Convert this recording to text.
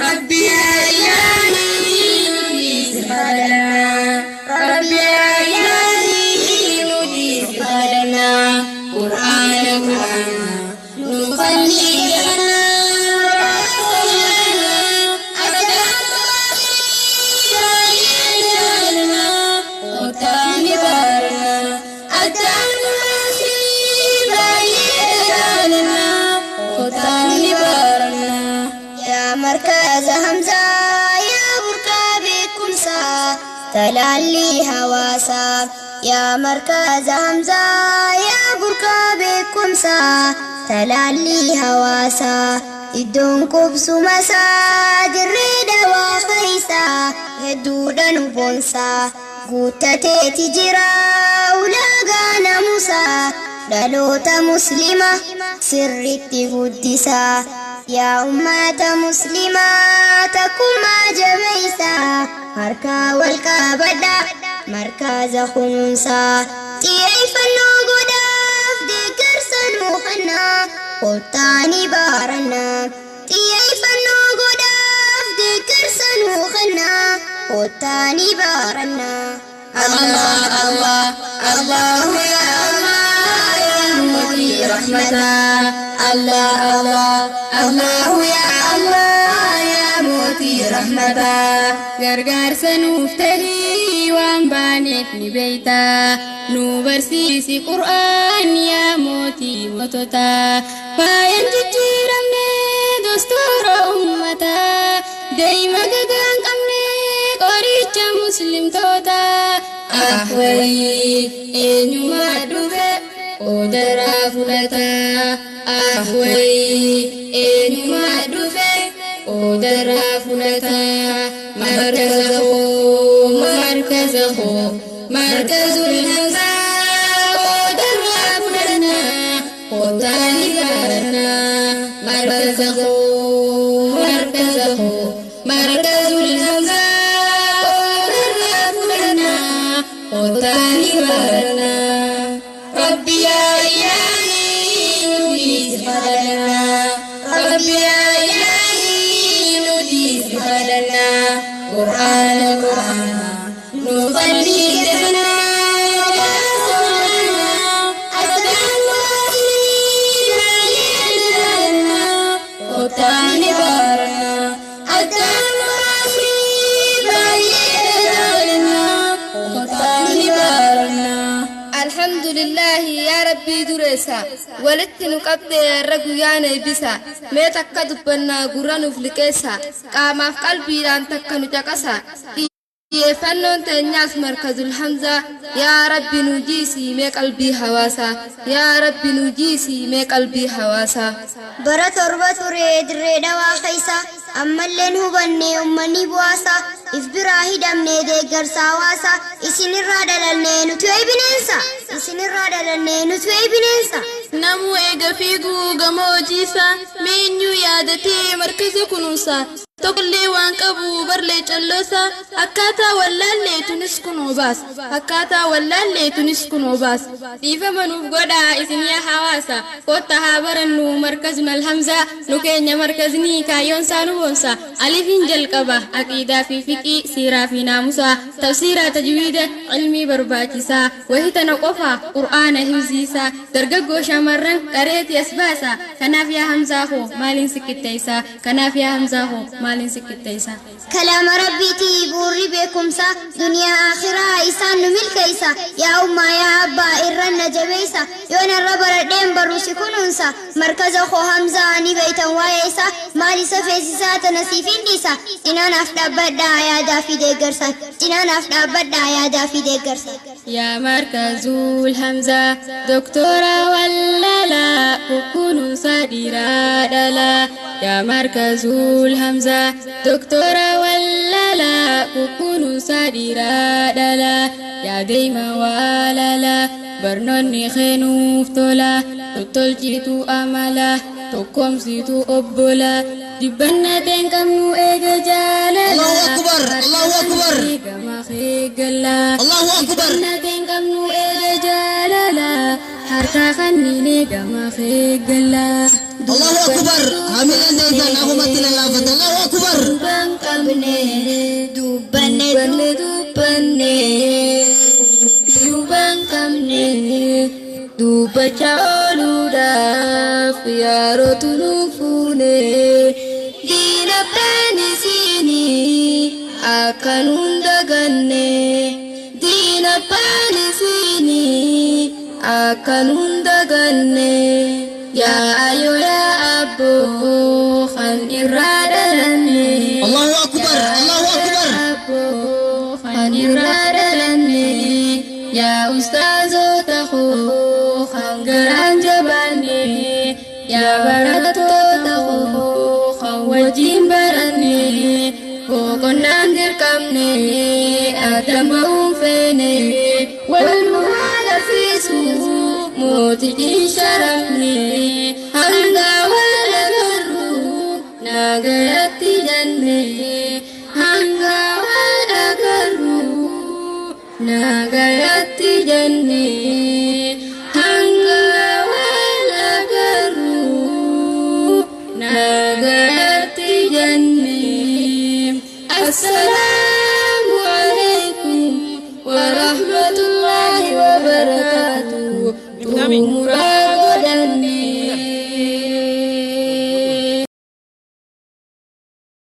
Rabbi yaa ilaahii nuti si kadhanna. Rabbi yaa ilaahii nuti si kadhanna. Qur'aana Qur'aana nu fannifna. Yaa markaza Hamzaa, yaa burqaa beekumsaa, talaallii hawaasaa. Yaa markaza Hamzaa, yaa burqaa beekumsaa, talaallii hawaasaa. Iddoon qubsuma isaa dirree dawaa fayyisaa, hedduudha nu boonsaa. Guuttateeti jira ulaagaa namusaa, dhaloota muslima sirritti guddisaa. Yaa ummata muslimaa takkumaa jabeessaa, harkaa wal qabadhaa markaza kunuunsaa. Xiyyeeffannoo godhaaf deeggarsa nuu kennaa, kottaa ni baarannaa. Xiyyeeffannoo godhaaf deeggarsa nuu kennaa, kottaa ni baarannaa. Allah Allah Allahu ya Allah ya muti rahmata. Allah Allah Allahu ya Allah ya muti rahmata. Gargaarsa nuuf tahii waan baaneef ni beeyta. Nu barsiisi Qur'aan yaa mootii moototaa. Faayan jijjiiramne dastuura ummataa. Deema gagaan qabne qoricha muslimtootaa. Ahwayii eenyumaa dhufe qoodaraa fudhataa. Ahwayii eenyumaa dhufe qoodaraa fudhataa. Markaza koo markaza koo markazul Hamzaa qoodarraa fudhannaa kottaa ni barannaa. Markaza koo markaza koo markazul Hamzaa qoodarraa fudhannaa kottaa ni barannaa. Rabbi yaa ilaahii nuti si kadhanna. Rabbi yaa ilaahii nuti si kadhanna. Qur'aana Qur'aana nu fannifna. Kottaa ni baranna. Addaan baasii baay'ee jaallanna. Kottaa ni baranna. Alhamdulillahi yaa Rabbii dureessa walitti nu qabdee irra guyyaan eebbisa mee takka dubbannaa gurra nuuf liqeessa qaamaaf qalbiidhaan takka nu caqasa xiyyeeffannoon teenyaas markazul Hamzaa. Yaa Rabbi nu jiisii mee qalbii hawaasaa. Yaa Rabbi nu jiisii mee qalbii hawaasaa. Bara 7 ture dirree dhawaa keessa, ammalleen hubanne ummanni bu'aasa. If biraa hidhamne deeggarsa hawaasa. Isinirraa dhalanne nuti wayi bineensa. Isinirraa dhalanne nuti wayi bineensa. Namuu eega fiiguu gama hojiisaa meenyuu yaadatee markaza kunuunsa. Tokkollee waan qabu barlee calloosa akkaataa wallaallee tunis kunoo baas. Akkaataa wallaallee tunis kunoo baas. Dhiifama nuuf godhaa isin yaa hawaasa. Kotta haa barannu markazun alhamzaa. Nu keenya markazni kaayyoon isaa nu boonsa. Alifiin jalqaba aqiidaa fi fiqii siiraa fi naamusaa. Tafsiiraa tajwiida ilmii barbaachisaa. Wahitana qofa qur'aana himsiisaa. Dargaggoo shamarran qareetii as baasa. Kanaaf yaa Hamzaa koo maaliin si qixxeessaa? Kanaaf yaa Hamzaa koo maaliin si qixxeessaa? Kalaama Rabbiitii buurri beekumsa, duniyaa akhiraa isaan nu milkeessa. Yaa ummaa yaa abbaa irran na jabeessa, yoo narra baradheen barru si kunuunsa. Markaza koo Hamzaa ni beeytan waa'ee isaa, maal isa feesisaa tana siif hin dhiisa. Cinaanaaf dhaabbadhaa yaadaa fi deeggarsa. Cinaanaaf dhaabbadhaa yaadaa fi deeggarsa. Yaa markazul Hamzaa doktora wallaalaa kukkunuunsa dhiiraa dhalaa. Yaa markazul Hamzaa doktora wallaalaa kukkunuunsa dhiiraa dhalaa. Yaa deema waalaalaa barnoonni keenuuf tola tottolchitu amala tokkomsitu obbola. Dibbanna teen qabnu eega jaalala. Allahu Akbar, Allahu Akbar. Gama keegalla. Allahu Akbar. Dibbanna teen qabnu eega jaalala. Harka kanneen gama keegalla. Allahu Akbar. Hamileen teessan akkumatti lallaafata. Allahu Akbar. Duuban qabne, dubbanne, dubbanne, duuban qabne, dubbachaa ooluudhaaf yerootu nu fuune. Diina baanisiini akka nun daganne. Diina baanisiini akka nun daganne. Yaa ayyoo yaa abboo kan irraa dhalanne. Allahu Akbar. Allahu Akbar. Abboo kan irraa dhalanne. Yaa ustaazota koo kan garaan jabaanne. Yaa barattoota koo kan wajjin baranne. Boqonnaan dirqamne adda ba'uun feene. Wal nu agarsiisu mootiin sharafne. Hanga wal agarru nagayatti jenne. Hanga wal agarru nagayatti jenne. Hanga wal agarru nagayatti jenne. Assalaamu alaikum wa rahmatullahi wa barakatuh.